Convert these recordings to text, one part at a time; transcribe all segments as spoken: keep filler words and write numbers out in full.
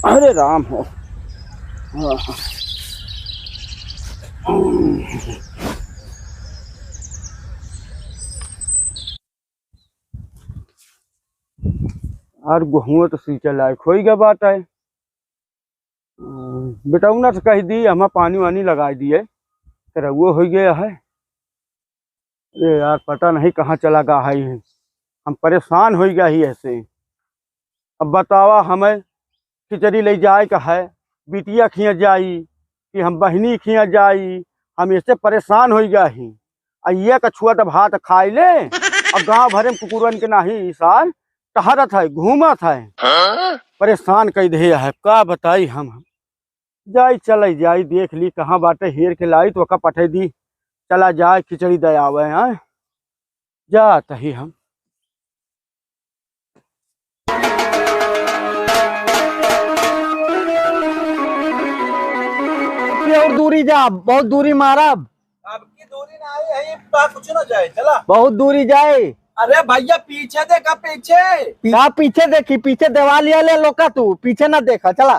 अरे राम हो। और गेहूँ तो सींचे लायक होइ गया बात है। बेटौना से कहि दी, हमा पानी वानी लगाइ दिए, तो रउओ होइ गया है। अरे यार, पता नहीं कहाँ चला गा है, हम परेशान होइ गया ही ऐसे। अब बतावा, हमें खिचड़ी लइ जाए का है, बिटिया खिया जाई कि हम बहिनी खिया जाई, हम ऐसे परेशान होइ गया ही। आ ये कछुआ तो भात खाइ ले, और गाँव भरे में कुकुरन के नाहीं, ई सार टहरत है, घूमत है, परेशान कइ दे है। का बताई हम, जाई, चले जाई, देख ली कहाँ बाटे, हेर के लाई तो ओका पठे दी, चला जाए, खिचड़ी दे आवे हैं। जात ही हम। ये और दूरी जा, बहुत दूरी मारब। अब की दूरी ना आई, यहीं बा, कुछ ना जाए, चला। बहुत दूरी जाए। अरे भैया, पीछे देखा, पीछे। का पीछे देखी? पीछे देवाल ये ले लोका तू, पीछे ना देखा, चला।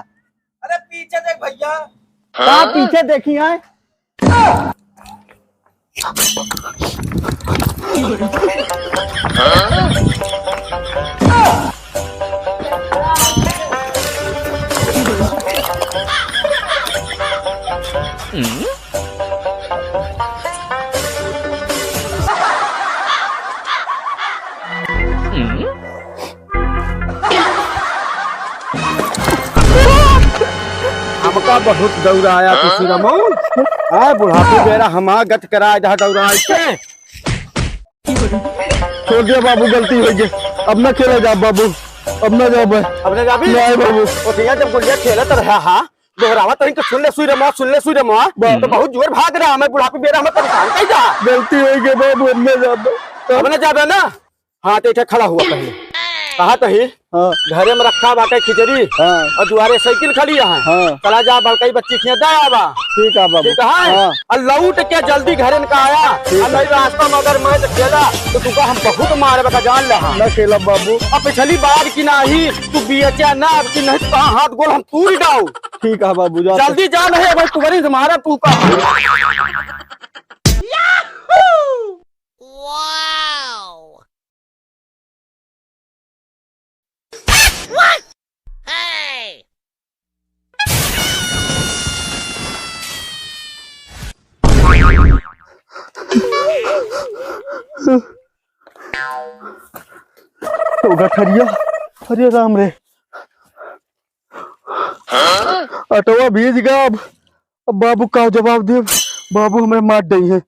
अरे पीछे देख भैया। का पीछे देखी है? हमका बहुत दौड़ाया तू सुरमऊ। आय बुढ़ापे बेरा हमार गत कराए दहा दौड़ाए के। छोड़ दिया बाबू, गलती होइ गई, अब ना खेला जा बाबू, अब ना जाबे। अब ना जाबी? नहीं बाबू। ओतिया जब गुलिया खेलत रहा हा, दोहरावा तहीं तो सुन ले सुई रे माँ, सुन ले सुई रे माँ, बा- तो बहुत जोर भाग रहा, हमें बुढ़ापे बेरा हमें परेशान कइ जा। गलती होइ गई बाबू, अब ना जाबे। अब ना जाबे ना? हाँ, तो इठे खड़ा हुआ पहले। कहा तो ही? हाँ। घरे में रखा बाटे खिचड़ी हाँ। और दुआरे साइकिल खड़ी है। हाँ। चला जा, बड़कई बच्ची खिया दे आवा। ठीक है बाबू। ठीक है? हाँ। और लौट के जल्दी घरे का आया। ठीक और है। नहीं रास्ता में अगर मैं तो खेला, तो तुका हम बहुत मारे बता जान ले। हाँ। ना खेला बाबू। अब पिछली बार की नाही, तू बियचा ना, अब की नहीं तो कहाँ हाथ गोल हम तूर डाऊ। ठीक है बाबू, जा। जल्दी जा, नहीं भाई, तुम्हारी से मारा तू का। Wow! What? Hey! ओ गठरिया, अरे राम रे, अटवा भीज गया। अब अब बाबू का जवाब देब? बाबू हमें मार दई है।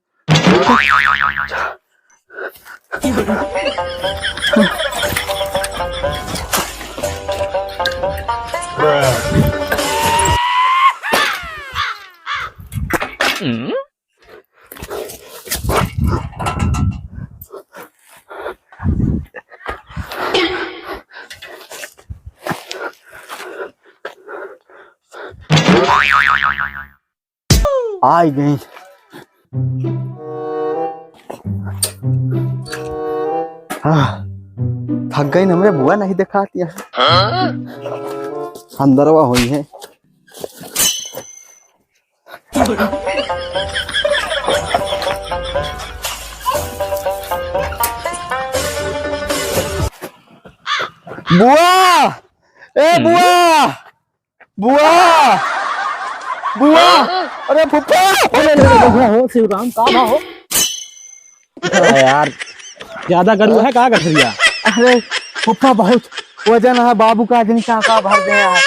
आई गई। हाँ, थक गई न, हमरे बुआ नहीं देखात है। अंदरवा होई है। बुआ, ए बुआ, बुआ, बुआ, अरे फुफ्फा। अरे, अरे, अरे, हो, शिवराम, का बा हो? अरे यार, ज्यादा गरू है का गठरिया? अरे फुफ्फा, बहुत वजन है, बाबू का जनी का, का भर दे यार।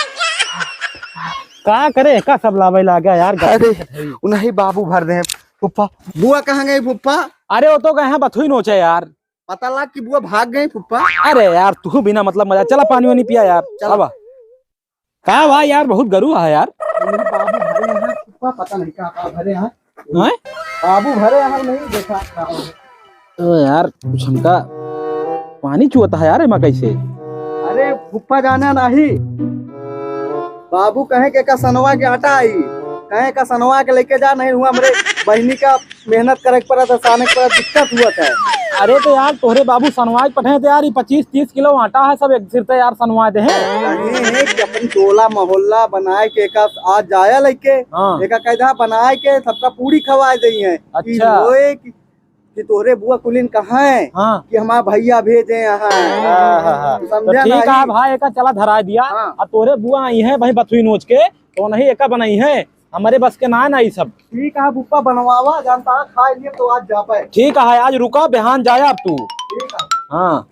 का करे, का सब लावे लागे यार, अरे, गठरी। उन्हीं बाबू भर दे फुफ्फा। बुआ कहाँ गई फुफ्फा? अरे, वो तो गए हैं बथुई नोचे यार। पता लग कि बुआ भाग गई फुफ्फा। अरे यार, तू बिना मतलब मजा, चला पानी वानी पिया यार। चला। आवा। का बा यार, बहुत गरू है यार। मेरे बाबू भरे हैं फुफ्फा, पता नहीं का, का भरे हैं। हैं? बाबू भरे हैं, नहीं देखा का हो। ओ यार, कुछ हमका पानी चुअता है यार, एमा कैसे? अरे फुफ्फा जाना नहीं, बाबू कहे के का सनवा के हटा आई, कहे का सनवा के लेके जा, नहीं हुआ हमरे बहिनी का मेहनत करे के पड़त है, साने के पड़त, दिक्कत हुआ था। अरे तो यार, तोहरे बाबू सनवाए पठे थे यार, ये पच्चीस तीस किलो आटा है, सब एक सिर ते यार सनवाए दे हैं। कहे हैं कि अपन टोला मोहल्ला बनाए के एका आज जाया लइके, हाँ। एका कैदा बनाए के सबका पूड़ी खवाए दे हैं। अच्छा। होए कि, कि तोहरे बुआ कुलिन कहाँ है, हाँ। कि हमार भइया भेजे यहाँ। हाँ, हाँ, हाँ। तू तो समझा ठीक है नहीं? भाई, एका चला धराए दिया। हाँ। अब तोहरे बुआ आई है भाई बथुई नोच के, तो नहीं एका बनाई है। हमरे बस के ना है ना ई सब। ठीक है, बुप्पा बनवावा, जानता है, खाए लिए तो आज जा पाए। ठीक है, आज रुका, बिहान जाया अब तू। ठीक है। हाँ।